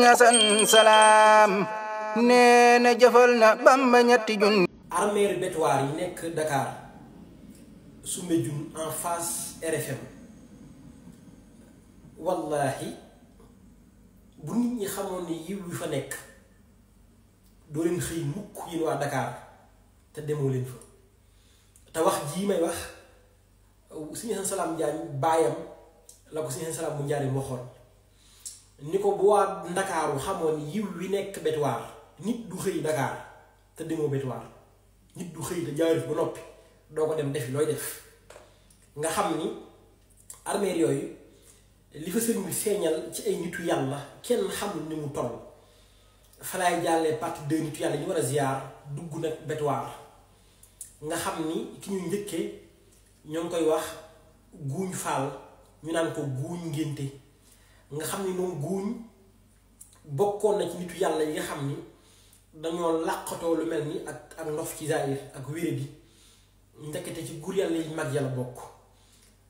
Asan Salaam nee na jëfal na Bamba ñetti junni. armeeri Bétoir yi nekk Dakar Soumbédioune en face RFM wallahi bu nit ñi xamoon ni yiw wi fa nekk doo leen xëy mukk yéen waa Dakar te demoo leen fa te wax jii may wax Sëñ Asan Salaam Jaañ baayam la ko Sëñ Asan Salaam bu Njaaréem waxoon ni ko bu waa Ndakaaru xamoon yiw wi nekk Bétoir nit du xëy Dakar te demoo Bétoir nit du xëy te jaarif ba noppi doo ko dem defi looy def nga xam ni armeer yooyu li fa sëriñ bi feeñal ci ay nitu yàlla kenn xamul ni mu toll fa laay jàllee partie de nitu yàlla ñu war a ziar dugg nag Bétoir nga xam ni ki ñu njëkkee ñoo ngi koy wax guuñ faal ñu naan ko guuñ ngénte nga xam ni moom guuñ bokkoon na ci nitu yàlla yi nga xam ni dañoo làqatoo lu mel ni ak ndof ci zaahir ak wéré bi ndekete ci gur yàlla yi mag yàlla bokk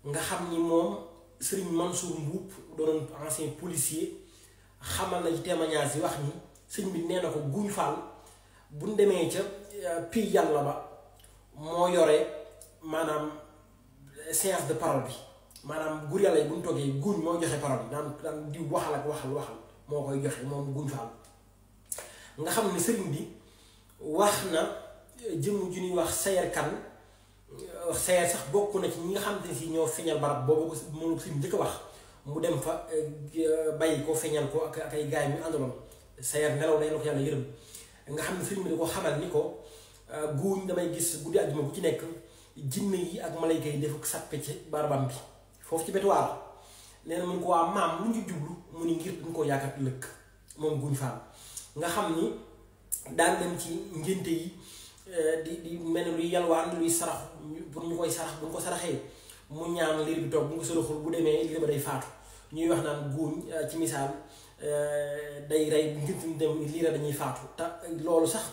nga xam ni moom Sëriñ Mansour Mbuub doonoon ancien policier xamal na ci témoignage yi wax ni sëñ bi nee na ko guuñ faal bu ñu demee ca pii yàlla ba moo yore maanaam séance de parole bi maanaam gur yàlla yi bu ñu toogee guuñ moo joxe parole bi daan di waxal ak waxal moo koy joxe moom guuñ faal nga xam ni sëriñ bi wax na jëmm ju ñuy wax Sayer Kan Sayer sax bokk na ci ñi nga xam ne si ñoo feeñal barab boobu ko moom sëriñ njëkk a wax mu dem fa bàyyi ko feeñal ko ak ay gaay ñu àndaloon Sayer nelaw day la ko yàlla yërëm nga xam ne sëriñ bi da ko xamal ni ko guuñ damay gis guddi àjjuma bu ci nekk jinne yi ak malayka yi def sàppe ci barabam bi foofu ci Bétoir nee na mun ko waa maam lu ñu jublu mu ni ngir duñ ko yaakaar lëkk moom guuñ faam nga xam ni daan dem ci ngénte yi di mel ni luy yalwaan luy sarax pour ñu koy sarax bu ñu ko saraxee mu ñaan liir bi toog bu ñu ko saraxul bu demee liir ba day faatu ñuy wax naan guuñ ci misaal day rey bu ngénte dem liira dañuy faatu te loolu sax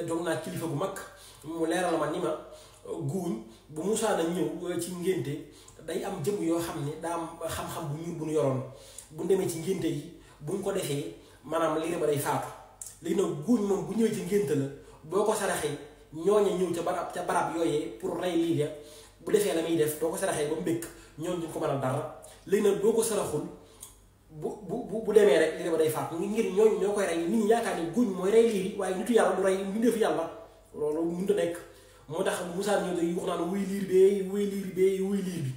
doog naa kilifa bu mag mu leeral ma ni ma guuñ bu musaana ñëw ci ngénte day am jëm yoo xam ne daa am xam-xam bu ñuul bu ñu yoroon bu demee ci ngénte yi bu ñu ko defee maanaam liir ba day faatu léegi nag guuñ moom bu ñëwee ci ngénte la boo ko saraxee ñooña ñëw ca barab yooyee pour rey lii de bu defee la muy def boo ko saraxee ba mu mbékk ñooñ duñ ko mën a dara léegi nag boo ko saraxul bu demee rek lii ba day faatu ngir ñooñu ñoo koy rey nit ñi yaakaar ni guuñ mooy rey lii waaye nitu yàlla du rey mbindeefu yàlla loolu mënut a nekk moo tax Moussa ñëw day wax naan wuy liir bee wuy liir bee wuy liir bi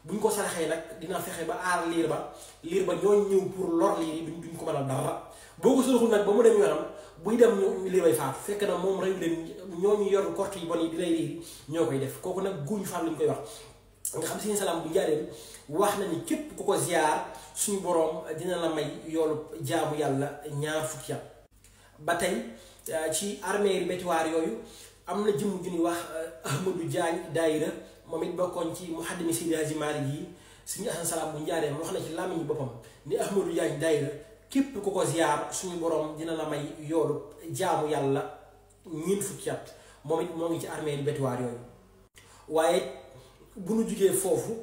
buñ ko saraxee nag dina fexe ba aar liir ba ñooñu ñëw pour lor liir yi duñ ko mën a dara boo ko saraxul nag ba mu dem yoonam buy dem ñu liir bay faatu fekk na moom reyu leen ñooñu yor korte yi bon yi di lay liir ñoo koy def kooku nag guuñ faal lañ koy wax nga xam Sëñ Salaam bu Njaaréem wax na ni képp ku ko ziar suñu boroom dina la may yoolu jaamu yàlla ñaar fukki at ba tey ci armeeri Bétoir yooyu am na jëmm ju ñuy wax Ahmadou Diagne daayira moom it bokkoon ci muhaddimi Seydi Hadji Malick yi Sëñ Asan Salaam bu Njaaréem wax na ci làmmiñu boppam ni Ahmadou Diagne daayira képp ku ko ziar suñu boroom dina la may yoolu jaamu yàlla ñeent fukki at moom it moo ngi ci armeeri Bétoir yooyu waaye bu nu jugee foofu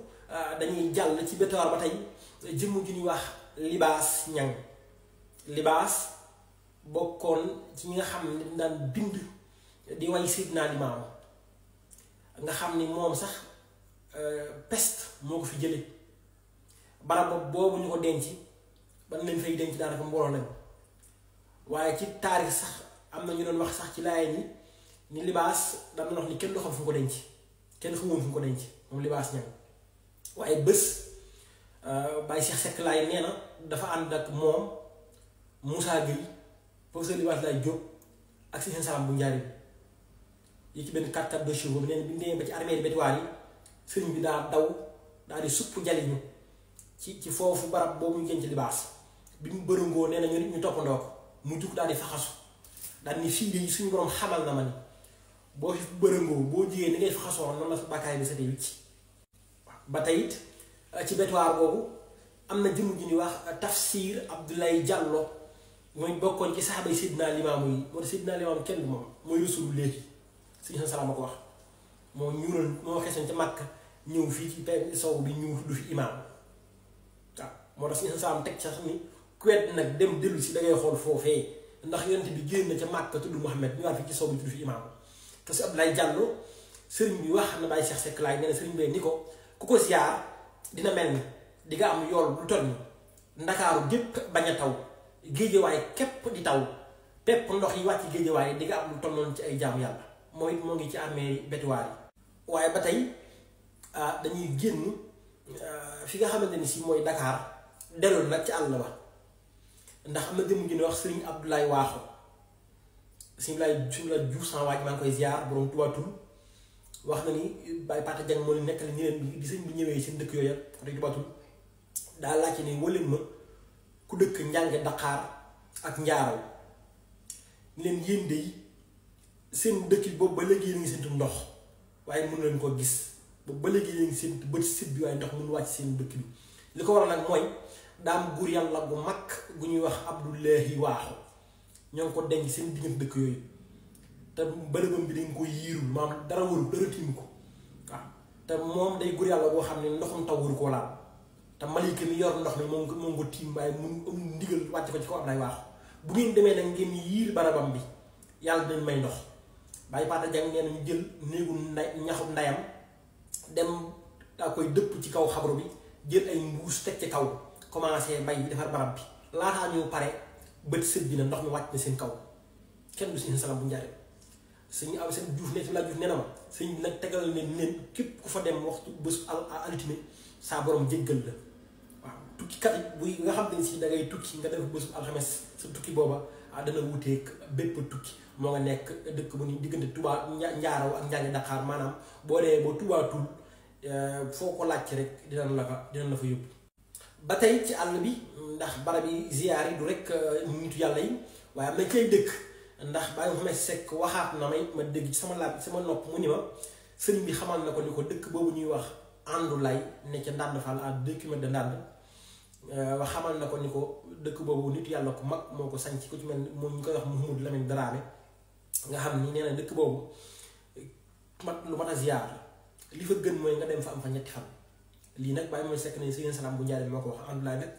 dañuy jàll ci Bétoir ba tey jëmm ju ñuy wax Libaas Ñang Libaas bokkoon ci ñi nga xam ne daan bind di way Seydina Limaamu nga xam ni moom sax peste moo ko fi jële barab boobu ñu ko denc ban leen fay denc daanaka mbooloo lañ waaye ci taarix sax am na ñu doon wax sax ci laay ni Libaas daan na wax ni kenn du xam fu mu ko denc kenn xamoon fu mu ko denc moom Libaas Ñang waaye bés Baye Cheikh Seck laay nee na dafa ànd ak moom Moussa Gueye professeur Libaas Laay Jóob ak Sëñ Salaam bu Njaaréem yi ci benn 4x4 de chevaux bi neen bi ñu demee ba ci armeeri Bétoir yi sëriñ bi daa daw daa di supp jaliñu ci foofu barab boobu ñu gën ci Libaas bi mu bërëngoo nee na ñu toppandoo ko mu jug daal di faxasu daal ni fii de suñu borom xamal na ma ni boo fi bërëngoo boo jigéen ni ngay faxasoo noonu la sa bàkkaay bi sa tey wicc ba tey it ci Bétoir boobu am na jëmm ju ñuy wax Tafsir Abdoulaye Diallo mooy bokkoon ci saxaabay Seydina Limaamu yi moo tax Seydina Limaamu kenn du moom mooy Rasuulu léegi Sëñ Asan Salaam a ko wax moo ñuural moo xeesoon ca Màkka ñëw fii ci sow bi ñu du fi imaam waaw moo tax Sëñ Asan Salaam teg ca sax ni ku wet nag dem dellu si da ngay xool foofee ndax yonent bi génn na ca Màkka tudd Muhammad ñu war fi ci soobu tudd fi imaam te si Abdoulaye Diallo sëriñ bi wax na Baye Cheikh Seck laay nee na sëriñ bi ni ko ku ko ziar dina mel ni di nga am yool bu toll ni ndakaaru gépp bañ a taw géejewaay képp di taw pepp ndox yi wàcc géejewaay di nga am lu toll noonu ci ay jaamu yàlla mooy moo ngi ci armée bétuwaar yi waaye ba tey dañuy génn fi nga xamante ni si mooy Dakar delloon nag ci àll ba ndax am na jëmm ji ne wax sëriñ Abdoulaye Waaxo suñu laay Diouf sans waaj maa ngi koy ziar borom tubaatul wax na ni Baye Pata Dieng moo leen nekk la ñeneen bi di sëñ bi ñëwee seen dëkk yooyu rek tubaatul daa laajte ni waleen ma ku dëkk njànge Dakar ak njaaraw leen yéen de seen dëkk boobu ba léegi yéen ngi séntu ndox waaye mënu leen ko gis boobu ba léegi yéen ngi séntu bët sit bi waaye ndox mënu wàcc seen dëkk bi li ko waral nag mooy daam guur yàlla bu mag gu ñuy wax Abdoulaye Waaxo ñoo ngi ko denc seen diggante dëkk yooyu te bërëbam bi dañ ko yiirul maanaam dara waru dara tiim ko waaw te moom day guur yàlla boo xam ne ndoxum taw waru koo laal te malika mi yor ndox mi moom ko tiim waaye mun am ndigal wàcc ko ci ko Abdoulaye Waaxo bu ngeen demee nag ngeen yiir barabam bi yàlla dañ may ndox Baye Pata Dieng nee na ñu jël néegu ñaxu ndayam dem daa koy dëpp ci kaw xabru bi jël ay mbuus teg ci kaw commencé bay defar barab bi laataa ñu pare bët sët bi na ndox mi wàcc na seen kaw kenn du seen salam bu njaaree sëñ aw seen juuf ne si laa juuf nee na ma sëñ bi nag tegal leen képp ku fa dem waxtu bés altine saa borom jéggal la waaw tukkikat yi buy nga xam ne si da ngay tukki nga def bésu alxames sa tukki booba dana wuteeg bépp tukki moo nga nekk dëkk bu ni diggante Touba Njaaraw ak Njànge Dakar maanaam boo dee boo tubaatul foo ko laajte rek dinañ la fa yóbbu. ba tey ci àll bi ndax barab yi ziyaar yi du rek nitu yàlla yi waaye am na cay dëkk ndax Baye Mouhamed Seck waxaat na ma dégg ci sama nopp mu ni ma sëriñ bi xamal na ko ni ko dëkk boobu ñuy wax Andoulaye ne ca Ndande Fall à 2 kilomètres de Ndande xamal na ko ni ko dëkk boobu nitu yàlla ko mag moo ko sanc ko ci mel moom ñu koy wax Mouhamadou Lamine Dramé nga xam ni nee na dëkk boobu lu mat a ziyaar li fa gën mooy nga dem fa am fa ñetti fan lii nag Baye mooy sekk nañ sëñ Salam bu Njaareen moo ko wax Andoulaye nag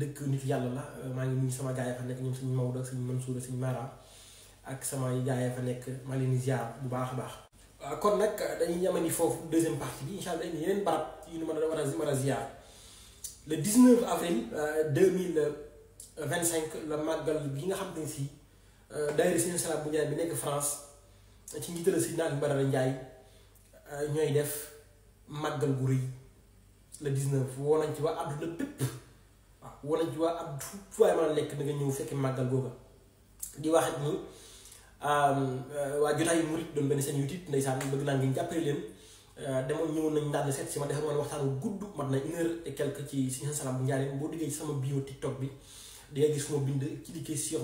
dëkk nitu yàlla la maa ngi nuyu sama gaay fa nekk ñoom suñu Maodo ak suñu Mansour ak suñu Mara ak sama gaay fa nekk maa leen di ziyaar bu baax a baax. waaw kon nag dañuy yamani foofu deuxième partie bi incha allah yeneen barab yu ñu mën a ziyaar le 19 avril 2025 la màggal gi nga xam ne si daayira sëñ Salam bu Njaareen bi nekk France ci njiital si naan Badara Ndiaye ñooy def màggal gu rëy le 19 woo nañ ci waa àdduna bépp waaw woo nañ ci waa àdduna fu waay mën a nekk da nga ñëw fekk màggal googa di wax ni waa jotaayu murit doon benn seen YouTube ndeysaan bëgg naa ngeen jàppale leen demoon ñëwoon nañ ndànd seet si ma defal woon waxtaan wu gudd mat na 1 heure et quelque ci Sëñ Salam bu Njaareen boo duggee ci sama bio TikTok bi di nga gis moo bind cliquer sur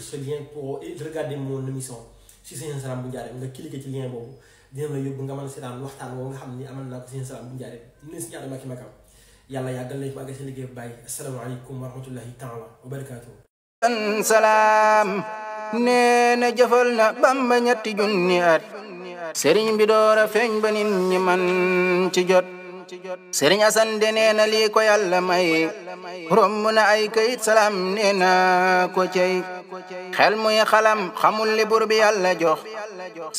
ce lien pour regarder mon émission si Sëñ Salam bu Njaareen nga cliquer ci lien boobu dina la yóbbu nga mën a seetaan waxtaan woo nga xam ni amal naa ko Sëñ Salam bu Njaareen ñu ne si ñaata makki makam yàlla yàggal nañ ko àgg seen liggéey bu bàyyi asalaamaaleykum wa rahmatullahi taala wa barakaatu. Salaam nee na jëfal na Bamba ñetti junni at sëriñ bi door a feeñ ba nit ñi man ci jot sëriñ Asan de nee na lii ko yàlla may romb na ay kayit salaam nee na ko cey xel muy xalam xamul li bur bi yàlla jox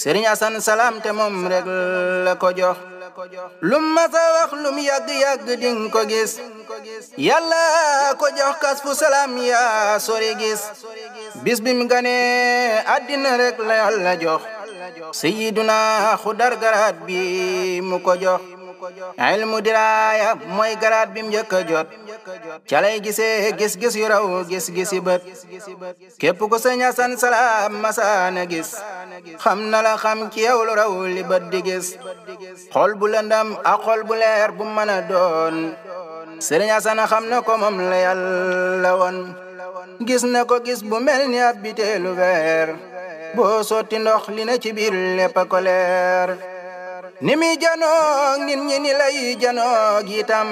sëriñ Asan Salaam te moom rek la ko jox lum masa wax lum yàgg-yàgg ding ko gis yàlla ko jox kas fu salaam yaa sori gis bis bi mu ganee àddina rek la yàlla jox sayyiduna xudar garaat bi mu ko jox ilmu diraaya mooy garaat bi mu njëkk a jot ca lay gisee gis-gis yu raw gis-gisi bët képp ko sëñ Asan Salaam masaana gis xam na la xam ci yow lu raw li bët di gis xol bu lëndam ak xol bu leer bu mën a doon sëriñ Asan xam na ko moom la yàlla woon gis na ko gis bu mel ni ab biteelu weer boo sotti ndox li na ci biir lépp a ko leer ni mi janoog nit ñi ni lay janoog itam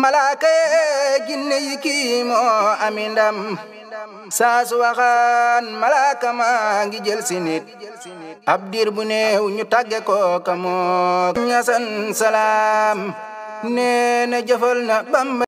malaaka yee ginne yi kii moo ami ndam saa su waxaan malaaka maa ngi jël si nit ab diir bu néew ñu tàgge ko ka moo Asan Salaam nee na jëfal na Bamba